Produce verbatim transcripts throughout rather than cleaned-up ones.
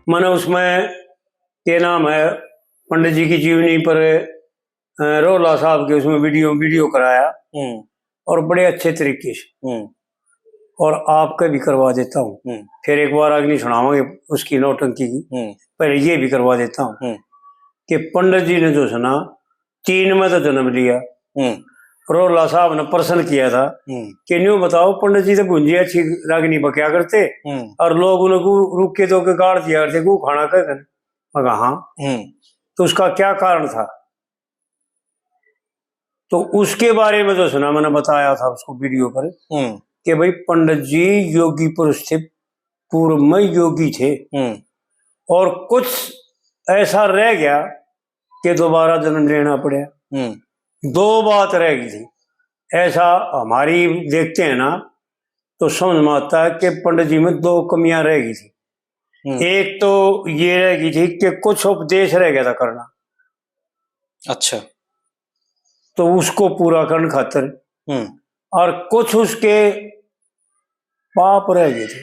मैंने उसमें, के नाम है, पंडित जी की जीवनी पर, अ, रोहला साहब के उसमें वीडियो, वीडियो कराया हम्म। और बड़े अच्छे तरीके से। हम्म। और आपके भी करवा देता हूँ। हम्म। फिर एक बार अग्नि सुनावांगे उसकी नौटंकी की। हम्म। पहले ये भी करवा देता हूँ हम्म। कि पंडित जी ने जो है ना, तीन में तो जन्म लिया। हम्म। रोहला साहब ने प्रश्न किया था हम्म। कि न्यू बताओ, पंडित जी तो भुंजी अच्छी रागनी बक्या करते हम्म। और लोग उन्हें गु-, रुक के तो के गाड़ दिया करते, गु खाना कह कर। मैं कहा, हाँ। हम्म। तो उसका क्या कारण था? तो उसके बारे में जो सुना, मैंने बताया था उसको वीडियो पर हम्म। कि भाई, पंडित जी योगी पुरुष थे, पूर्व में योगी थे हम्म। और कुछ ऐसा रह गया कि दोबारा जन्म लेना पड़ा। हम्म। दो बात रह गई थी। ऐसा हमारी देखते हैं ना, तो समझ में आता है कि पंडित जी में दो कमियां रह गई थी। हम्म। एक तो ये रह गई थी कि कुछ उपदेश रह गया था करना। अच्छा। तो उसको पूरा करने खातर। हम्म। और कुछ उसके पाप रह गए थे।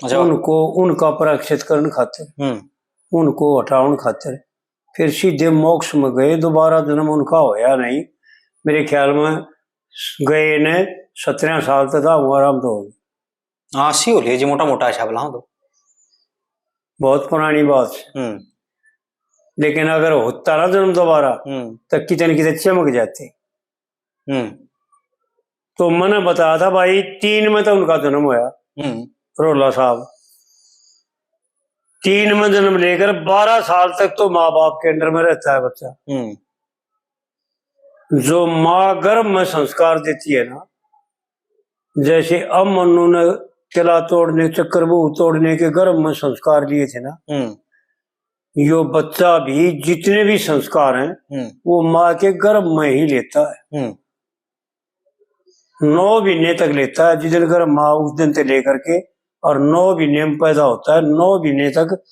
अच्छा। उनको, उनका प्रायश्चित करने खातर, हम्म। उनको हटावन खातर, फिर सीधे मोक्ष में गए। दोबारा जन्म उनका होया नहीं। मेरे ख्याल में गए ने सत्रह साल तक आराम तो हो गए। हाँ, अस्सी हो लिए जी, मोटा मोटा हिसाब लाओ तो। बहुत पुरानी बात है। हम्म। लेकिन अगर होता ना जन्म दोबारा, हम्म। तो कितने कितने चमक जाते। हम्म। तो मैंने बताया था भाई, तीन में तो उनका जन्म होया, हम्म। रोहला साहब। तीन में जन्म लेकर बारह साल तक तो माँ बाप के अंडर में रहता है बच्चा। हम्म। जो माँ गर्भ में संस्कार देती है ना, जैसे अब मन्नू ने किला तोड़ने, चक्रव्यूह तोड़ने के गर्भ में संस्कार लिए थे ना, हम्म। यो बच्चा भी जितने भी संस्कार हैं, हम्म। वो माँ के गर्भ में ही लेता है। हम्म। नौ महीने तक लेता है, जिस दिन गर्भ माँ, उस दिन से लेकर के, और नौ महीने में पैदा होता है, नौ महीने तक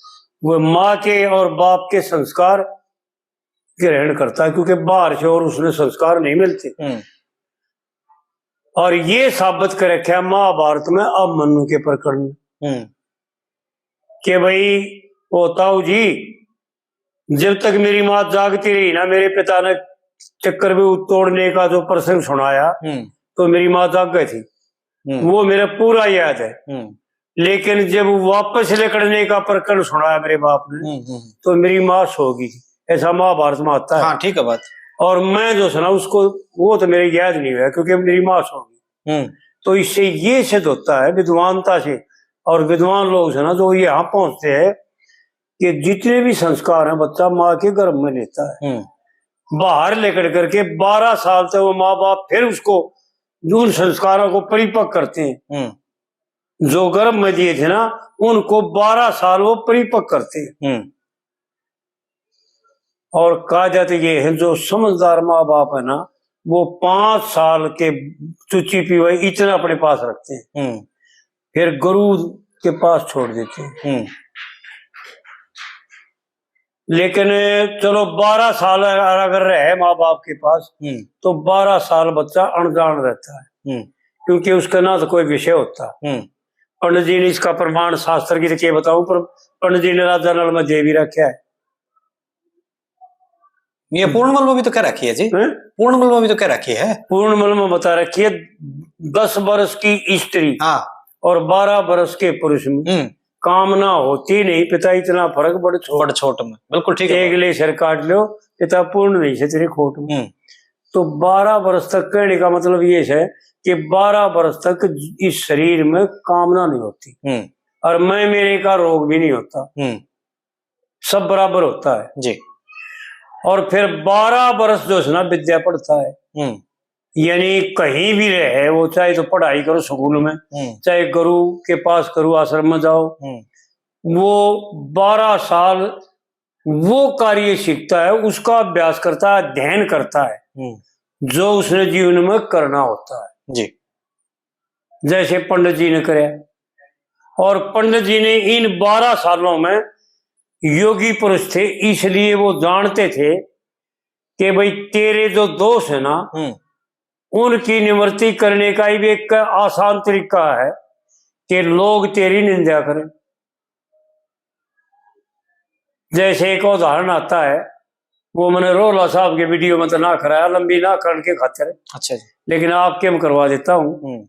वो माँ के और बाप के संस्कार ग्रहण करता है, क्योंकि बाहर से और उसने संस्कार नहीं मिलते। हम्म। और ये साबित कर रखा है महाभारत में अभिमन्यु के प्रकरण में हम्म। कि भाई, ओ ताऊ जी, जब तक मेरी माँ जागती रही ना, मेरे पिता ने चक्रव्यूह तोड़ने का जो प्रसंग सुनाया, हम्म। तो मेरी माँ जाग गई थी। हम्म। वो मेरा पूरा याद है। हम्म। लेकिन जब वापस लिकड़ने का प्रकरण सुनाया मेरे बाप ने, हम्म, हम्म। तो मेरी माँ सो गई थी। ऐसा महाभारत में आता है। हाँ, ठीक है बात। और मैं जो सुना उसको, वो तो मेरे याद नहीं हुआ, क्योंकि मेरी माँ सो गई। हम्म। तो इससे ये सिद्ध होता है विद्वानता से, और विद्वान लोग है ना, जो यहाँ पहुंचते हैं, कि जितने भी संस्कार हैं, बच्चा माँ के गर्भ में लेता है। हम्म। बाहर लेकर करके बारह साल तक वो माँ बाप फिर उसको उन संस्कारों को परिपक्व करते हैं। हम्म। जो गर्भ में दिए थे ना, उनको बारह साल वो परिपक्व करते हैं। हम्म। और कहा जाता ये है, जो समझदार माँ बाप है ना, वो पाँच साल के चुची पीवे इतना अपने पास रखते हैं। हम्म। फिर गुरु के पास छोड़ देते हैं। हम्म। लेकिन चलो, बारह साल अगर रहे माँ बाप के पास, हम्म। तो बारह साल बच्चा अनजान रहता है। हम्म। क्योंकि उसका ना तो कोई विषय होता। हम्म। पंडित जी ने इसका प्रमाण शास्त्र की तो के बताऊं, पर पंडित जी ने राजा नल में दे भी रखा है। ये पूर्णमल में भी तो कह रखी है जी। हैं? पूर्णमल में भी तो कह रखी है। पूर्णमल में बता रखी है, दस बरस की स्त्री हाँ। और बारह बरस के पुरुष में हम्म। कामना होती नहीं, पिता इतना फर्क बड़ छोट। बड़ छोट में, बिल्कुल ठीक है। एक ले सिर काट लो, पिता पूर्ण नहीं से तेरे खोट में। हम्म। तो बारह बरस तक कहने का मतलब ये है कि बारह बरस तक इस शरीर में कामना नहीं होती हम्म। और मैं मेरे का रोग भी नहीं होता। हम्म। सब बराबर होता है। जी। और फिर बारह बरस जो है ना, विद्या पढ़ता है। हम्म। यानी कहीं भी रहे वो, चाहे तो पढ़ाई करो स्कूल में, हम्म। चाहे गुरु के पास करो, आश्रम में जाओ, हम्म। वो बारह साल वो कार्य सीखता है, उसका अभ्यास करता है, अध्ययन करता है, हम्म। जो उसने जीवन में करना होता है। जी। जैसे पंडित जी ने करे, और पंडित जी ने इन बारह सालों में योगी पुरुष थे, इसलिए वो जानते थे कि भाई, तेरे जो दोष है ना, हम्म। उनकी निवृत्ति करने का ही भी एक आसान तरीका है कि लोग तेरी निंदा करें। जैसे एक उदाहरण आता है, वो मैंने रोहला साहब के वीडियो में तो ना कराया, लंबी ना करने के खातिर, अच्छा जी। लेकिन आपके में करवा देता हूँ हम्म।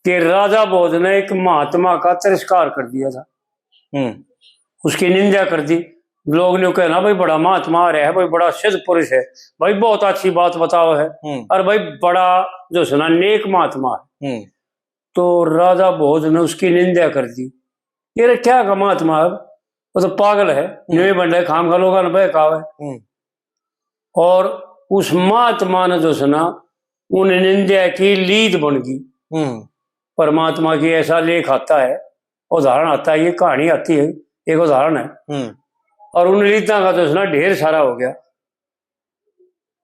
कि राजा भोज ने एक महात्मा का तिरस्कार कर दिया था, हम्म। उसकी निंदा कर दी। लोग ने कहना, "भाई, बड़ा महात्मा आ रहा है, भाई, बड़ा सिद्ध पुरुष है, भाई, बहुत अच्छी बात बताओ है, हम्म। और भाई, बड़ा जो है ना, नेक महात्मा है।" हम्म। तो राजा भोज ने उसकी निंदा कर दी। "ये रे, क्या का महात्मा है? वो तो पागल है, हम्म। न्यू ही बंडे, खाम खा लोगा ने बहकावे।" हम्म। और उस महात्मा ने जो है ना, उन निंदा की लीद बन गई। हम्म। परमात्मा की ऐसा लेख आता है, उदाहरण आता है, ये कहानी आती है, एक उदाहरण है। हम्म। और उन लीदा का जो है ना, ढेर सारा हो गया।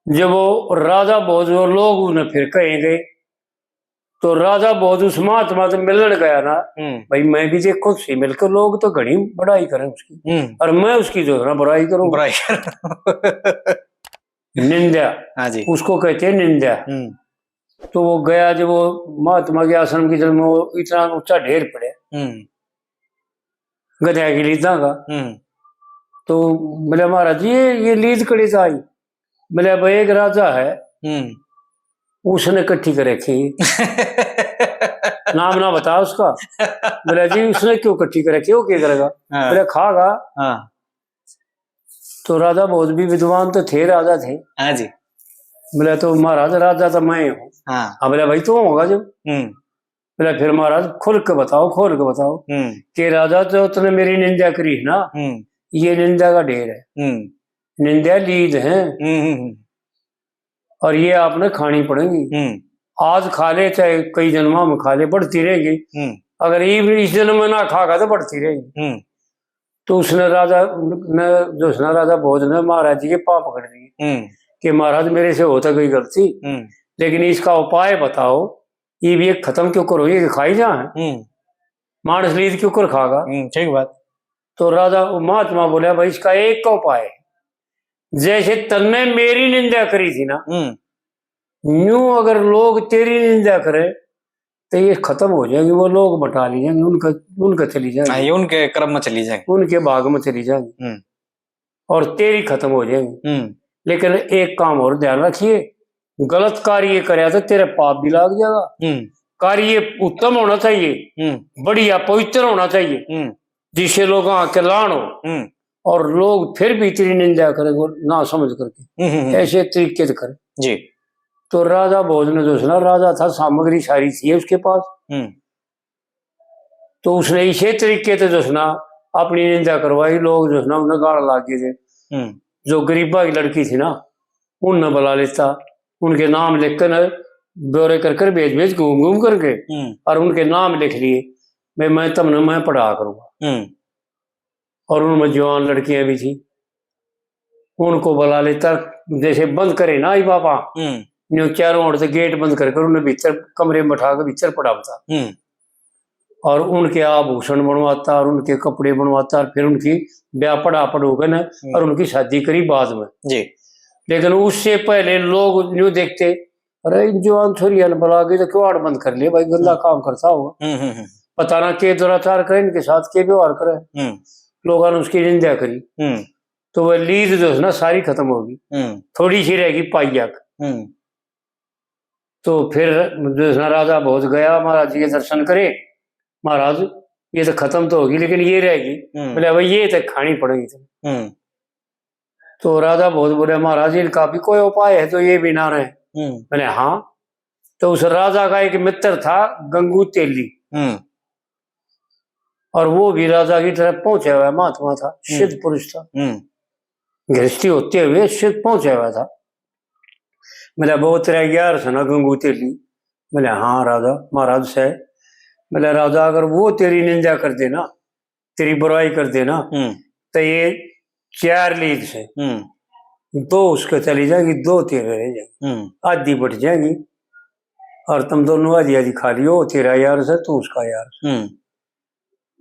जब वो राजा भोज और लोग उन्हें फिर कहेंगे, तो राजा भोज उस महात्मा से मिलने गया ना, हम्म। भाई, मैं भी देखो सी मिलकर, लोग तो घणी बड़ाई करें उसकी, हम्म। और मैं उसकी जो है ना, बुराई करूँ। बुराई करूँ। निंदा, हाँ जी। उसको कहते हैं निंदा। हम्म। तो वो गया, जब वो महात्मा के आश्रम की, जब वो इतना ऊंचा ढेर पड़े, हम्म। गधा की लीदा का, हम्म। तो बोले, "महाराज जी, ये, ये लीद कड़ी से आई?" बोले, "भाई, एक राजा है, हम्म। उसने इकट्ठी कर रखी।" नाम ना बता उसका। बोले, "जी, उसने क्यों इकट्ठी कर रखी, वो क्या करेगा?" हाँ। बोले, "खागा।" हाँ। तो राजा भोज भी विद्वान तो थे, राजा थे। हाँ जी। बोले, "तो महाराज, राजा तो मैं हूँ।" हाँ। अब बोले, "भाई, तू होगा जो।" हम्म। बोले, "फिर महाराज, खुल के बताओ, खोल के बताओ हम्म। कि राजा, जो तूने मेरी निंदा करी है ना, हम्म। ये निंदा का ढेर है, हम्म। निंदा लीद है, हम्म, हम्म, हम्म। और ये आपने खानी पड़ेंगी। हम्म। आज खा ले, चाहे कई जन्मा में खा ले, बढ़ती रहेंगी। हम्म। अगर ये भी इस जन्म में ना खागा तो बढ़ती रहेंगी।" हम्म। तो उसने राजा ने, जो उसने राजा भोज ने महाराज जी के पाँव पकड़ लिए हम्म। कि महाराज, मेरे से होता कोई गलती, हम्म। लेकिन इसका उपाय बताओ, ये भी एक खत्म क्यों करो, ये खाई जा है, हम्म। मानस लीद क्यों कर खागा? हम्म, ठीक बात। तो राजा, वो महात्मा बोला, "भाई, इसका एक का उपाय है, जैसे तन्ने मेरी निंदा करी थी ना, हम्म। न्यू अगर लोग तेरी निंदा करें, तो ये खत्म हो जाएंगे, वो लोग बटा ली जाएंगे, उनका, उनका चली जाएंगे, हाँ, ये उनके क्रम में चली जाएंगे। उनके भाग में चली जाएंगे। हम्म। और तेरी खत्म हो जाएंगी। हम्म। लेकिन एक काम और ध्यान रखिए, गलत कार्य करया तो तेरे पाप भी लाग जाएगा। हम्म। कार्य उत्तम होना चाहिए, हम्म। बढ़िया पवित्र होना चाहिए, हम्म। जिससे लोग आके लान हो, हम्म। और लोग फिर भी तेरी निंदा करेंगे ना समझ करके, हम्म, हम्म, हम्म। ऐसे तरीके से करें।" जी। तो राजा भोज ने जो है ना, राजा था, सामग्री सारी थी उसके पास, हम्म। तो उसने इसे तरीके से जो है ना, अपनी निंदा करवाई, लोग जो है ना, उन्हें गाल लाग गए थे। हम्म। जो गरीबा की लड़की थी ना, उनने बुला लेता, उनके नाम लिख कर, ब्यौरे कर कर, भेज भेज, घूम घूम करके, हम्म। और उनके नाम लिख लिए, "मैं, मैं तुमने, मैं पढ़ा करूँगा।" हम्म। और उनमें जवान लड़कियां भी थी, उनको बुला लेता, जैसे बंद करे ना आई बाबा, हम्म। न्यू चारों ओर से गेट बंद कर कर उन्हें भीतर कमरे में बैठा के भीतर पढ़ाता। हम्म। और उनके आभूषण बनवाता और उनके कपड़े बनवाता और फिर उनकी ब्याह पढ़ा पढ़ू के ना हम्म। और उनकी शादी करी बाद में। जी। लेकिन उससे पहले लोग न्यू देखते, "अरे, इन जवान छोरिया ने बुला के तो किवाड़ बंद कर लिया भाई, गंदा हम्म। काम करता होगा।" हम्म, हम्म, हम्म। पता ना के दुराचार करे इनके साथ, के व्यवहार करे। हम्म। लोगों ने उसकी निंदा करी। हम्म। तो वह लीद जो है ना, सारी खत्म होगी। हम्म। थोड़ी सी रहेगी पाइया क। हम्म। तो फिर जो है ना, राजा भोज गया, महाराज जी के दर्शन करे, "महाराज, ये तो खत्म तो होगी, लेकिन ये रहेगी।" हम्म। बोले, "भाई, ये तो खानी पड़ेगी तुम्हें।" हम्म। तो राजा भोज बोले, "महाराज, इनका भी कोई उपाय है तो ये भी ना रहे।" हम्म। मैंने, "हाँ।" तो उस राजा का एक मित्र था, गंगू तेली। हम्म। और वो भी राजा की तरफ पहुंचा हुआ महात्मा था, हम्म। सिद्ध पुरुष था। हम्म। गृहस्थी होते हुए सिद्ध पहुंचा हुआ था। बोला, "वो तेरा यार से ना, गंगू तेली?" बोले, "हाँ राजा, महाराज से।" बोले, "राजा, अगर वो तेरी निंदा कर देना, तेरी बुराई कर देना, हम्म। तो ये चार लीद से, हम्म। दो उसके चली जाएगी, दो तेरे रह जाएगी, हम्म। आधी बट जाएगी, और तुम दोनों आधी आधी खा लियो, तेरा यार से, तू उसका यार से।" हम्म।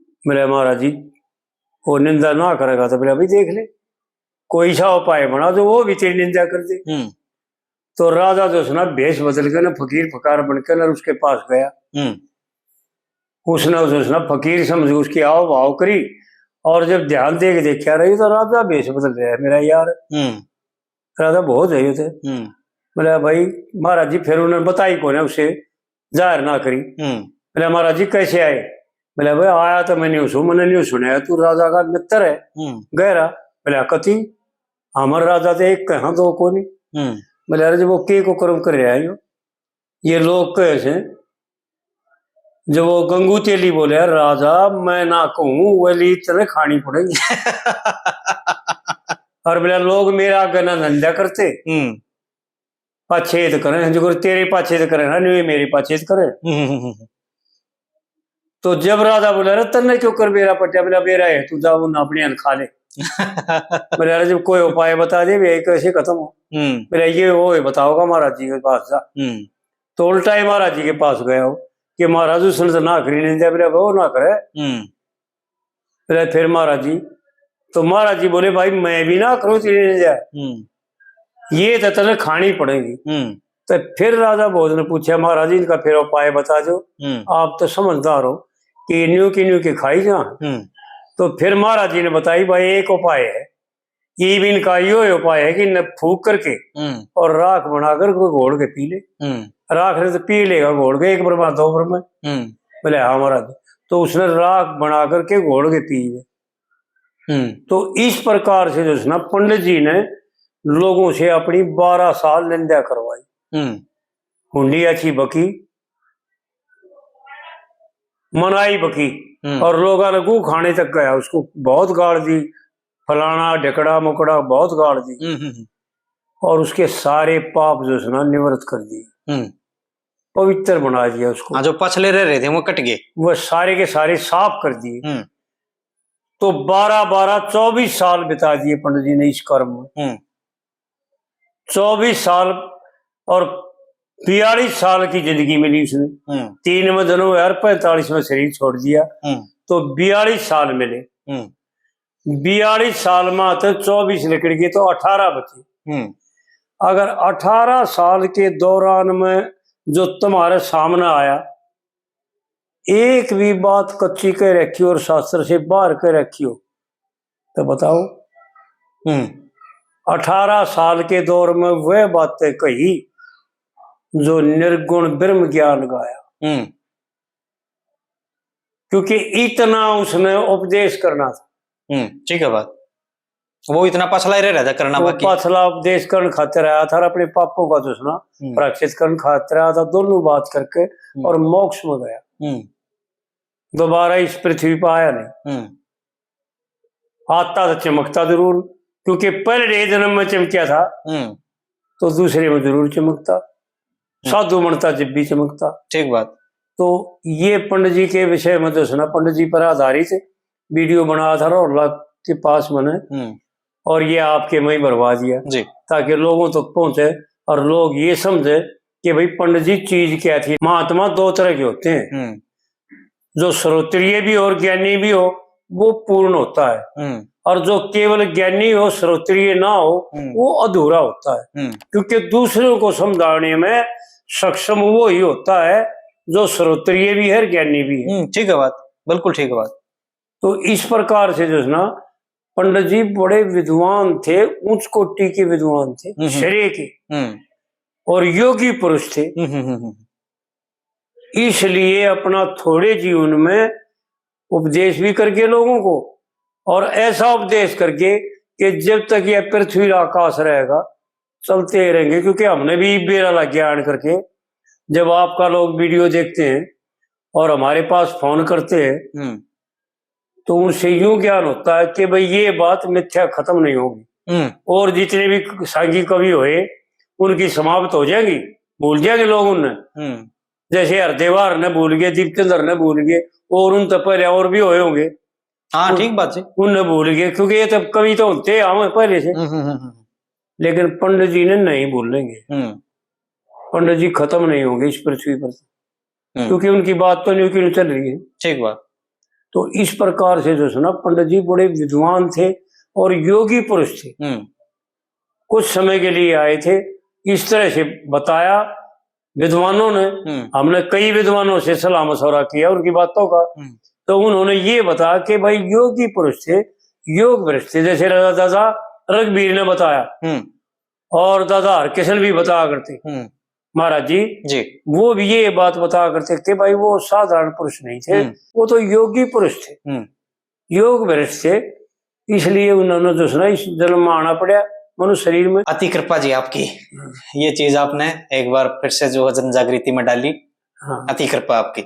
बोले, "महाराज जी, वो निंदा ना करेगा तो," बोले, "अभी देख ले, कोई सा उपाय बना दो, वो भी तेरी निंदा कर दे।" हम्म। तो राजा जो है ना, भेष बदल के ना, फकीर फकार बन के ना, उसके पास गया। हम्म। उसने, उसने फकीर समझ उसकी आव भाव करी और जब ध्यान दे के देखा रही तो राजा भेष बदल रहा है मेरा यार। हम्म। राजा बहुत है ये थे। हम्म। बोला, "भाई महाराज जी, फिर उन्होंने बताई कोने, उसे जाहिर ना करी।" हम्म। बोला, "महाराज जी कैसे आए?" बोला, "भाई आया तो मैं नहीं सुन, मैंने नहीं सुनाया, तू राजा का मित्र है हम्म। गहरा।" बोला, "कति? हमारे राजा तो एक कहाँ दो कोनी।" हम्म। बोला, "अरे जब वो के को कर्म कर रहा है यो, ये लोग कहे से, जब वो गंगू तेली बोले, 'राजा मैं ना कहूँ, वो ली तने खानी पड़ेगी।'" और बोला, "लोग मेरा आगे ना धंधा करते, हम्म। पाछे तो करें, जो तेरे पाछे तो करें ना, नहीं मेरे पाछे तो करें।" हम्म, हम्म, हम्म। तो जब राजा बोला, "अरे तन्ने क्यों कर बेरा पट्या?" बोला, "बेरा है, तू जा वो अपने अन खा ले।" बोले, "अरे जब कोई उपाय बता दे, वे कैसे खत्म हो?" हम्म। बोले, "ये वो है, बताओगा महाराज जी के पास जा।" हम्म। तो उल्टा ही महाराज जी के पास गया हो कि महाराज उसने तो ना करी नहीं दिया। बोले, "वो ना करे।" हम्म। बोले, "फिर महाराज जी?" तो महाराज जी बोले, "भाई मैं भी ना करूँ तेरी नहीं दिया, हम्म। ये तो तने खानी पड़ेगी।" हम्म। तो फिर राजा भोज ने पूछा, "महाराज जी इनका फिर उपाय बता दो, हम्म। आप तो समझदार हो कि न्यू की न्यू के खाई जा।" हम्म। तो फिर महाराज जी ने बताई, "भाई एक उपाय है, ये भी इनका यो ही उपाय है कि न फूक करके हम्म। और राख बनाकर कोई घोल के पी ले।" हम्म। राख ने तो पी लेगा घोल के, एक ब्रह्मा दो ब्रह्मा। हम्म। बोले, "हाँ महाराज।" तो उसने राख बना करके घोल के पी ले। हम्म। तो इस प्रकार से जो है ना, पंडित जी ने लोगों से अपनी बारह साल निंदा करवाई। हम्म। हुंडी अच्छी बकी, मनाई बकी, हम्म। और लोगों ने गू खाने तक गया, उसको बहुत गाल दी, फलाना ढिकड़ा मुकड़ा बहुत गाल दी। हम्म, हम्म, हम्म। और उसके सारे पाप जो है ना, निवृत्त कर दिए, हम्म। पवित्र बना दिया उसको। हाँ, जो पछले रह रहे थे वो कट गए, वो सारे के सारे साफ कर दिए। हम्म। तो बारह बारह चौबीस साल बिता दिए पंडित जी ने इस कर्म में। हम्म। चौबीस साल और बयालीस साल की जिंदगी मिली उसने। हम्म। तीन में जन्म हुआ और पैंतालीस में शरीर छोड़ दिया। हम्म। तो बयालीस साल मिले। हम्म। बयालीस साल में तो चौबीस निकल गए तो अठारह बचे। हम्म। अगर अठारह साल के दौरान में जो तुम्हारे सामने आया, एक भी बात कच्ची कह रखी हो और शास्त्र से बाहर कह रखी हो, तो बताओ। हम्म। अठारह साल के दौर में वह बातें कही जो निर्गुण ब्रह्म ज्ञान गाया। हम्म। क्योंकि इतना उसने उपदेश करना था। हम्म, ठीक है बात। वो इतना पछला ही रह रहा था करना वो बाकी। पछला उपदेश करण खातिर आया था और अपने पापों का जो है ना, हम्म। प्रायश्चित करण खातिर आया था, दोनों बात करके हम्म। और मोक्ष में गया। हम्म। दोबारा इस पृथ्वी पर आया नहीं। हम्म। आता तो चमकता जरूर, क्योंकि पहले जन्म में चमकिया था, हम्म। तो दूसरे में जरूर चमकता, हम्म। साधु बनता जब भी चमकता। ठीक बात। तो ये पंडित जी के विषय में जो है ना, पंडित जी पर आधारित वीडियो बनाया था रौला के पास मैंने, हम्म। और ये आपके में ही भरवा दिया, जी। ताकि लोगों तक पहुंचे और लोग ये समझे कि भाई पंडित जी चीज क्या थी। महात्मा दो तरह के होते हैं, हम्म। जो श्रोत्रिय भी हो और ज्ञानी भी हो, वो पूर्ण होता है। हम्म। और जो केवल ज्ञानी हो, श्रोत्रिय ना हो, हम्म। वो अधूरा होता है। हम्म। क्योंकि दूसरों को समझाने में सक्षम वो ही होता है जो श्रोत्रिय भी है और ज्ञानी भी है। हम्म, ठीक है बात, बिल्कुल ठीक है बात। तो इस प्रकार से जो है ना, पंडित जी बड़े विद्वान थे, उच्च कोटि के विद्वान थे, हम्म, हम्म। श्रेय के, हम्म। और योगी पुरुष थे। हम्म, हम्म, हम्म, हम्म। इसलिए अपना थोड़े जीवन में उपदेश भी करके लोगों को, और ऐसा उपदेश करके कि जब तक यह पृथ्वी आकाश रहेगा, चलते ही रहेंगे। क्योंकि हमने भी बेरा लग गया आन करके, जब आपका लोग वीडियो देखते हैं और हमारे पास फोन करते हैं, हम्म। तो उनसे यूं ज्ञान होता है कि भाई ये बात मिथ्या खत्म नहीं होगी। हम्म। और जितने भी सांगी कवि हुए, उनकी समाप्त हो जाएंगी, भूल जाएंगे लोग उन्हें। हम्म। जैसे हरदेवा हर ने भूल गए, दीपचंद्र ने भूल गए, और उन तो पहले और भी हुए होंगे। हाँ, उन-, ठीक बात है। उन्हें भूल गए, क्योंकि ये तो कवि तो होते आए हैं पहले से। हम्म, हम्म, हम्म, हम्म। लेकिन पंडित जी ने नहीं भूलेंगे। हम्म। पंडित जी खत्म नहीं होंगे इस पृथ्वी पर। हम्म। क्योंकि उनकी बात तो न्यू की न्यू चल रही है। ठीक बात। तो इस प्रकार से जो है ना, पंडित जी बड़े विद्वान थे और योगी पुरुष थे। हम्म। कुछ समय के लिए आए थे, इस तरह से बताया विद्वानों ने। हम्म। हमने कई विद्वानों से सलाह मशवरा किया उनकी बातों का। हम्म। तो उन्होंने ये बताया कि भाई योगी पुरुष थे, योग भ्रष्ट थे, जैसे दादा रघुबीर ने बताया हम्म। और दादा हरकिशन भी बताया करते हम्म। महाराज जी, जी। वो भी ये बात बताया करते थे, भाई वो साधारण पुरुष नहीं थे, हम्म। वो तो योगी पुरुष थे, हम्म। योग भ्रष्ट थे, इसलिए उन्होंने दूसरा इस जन्म में आना पड़ा मनुष्य शरीर में। अति कृपा जी आपकी, हम्म। ये चीज आपने एक बार फिर से जो है जन जागृति में डाली, हाँ। अति कृपा आपकी।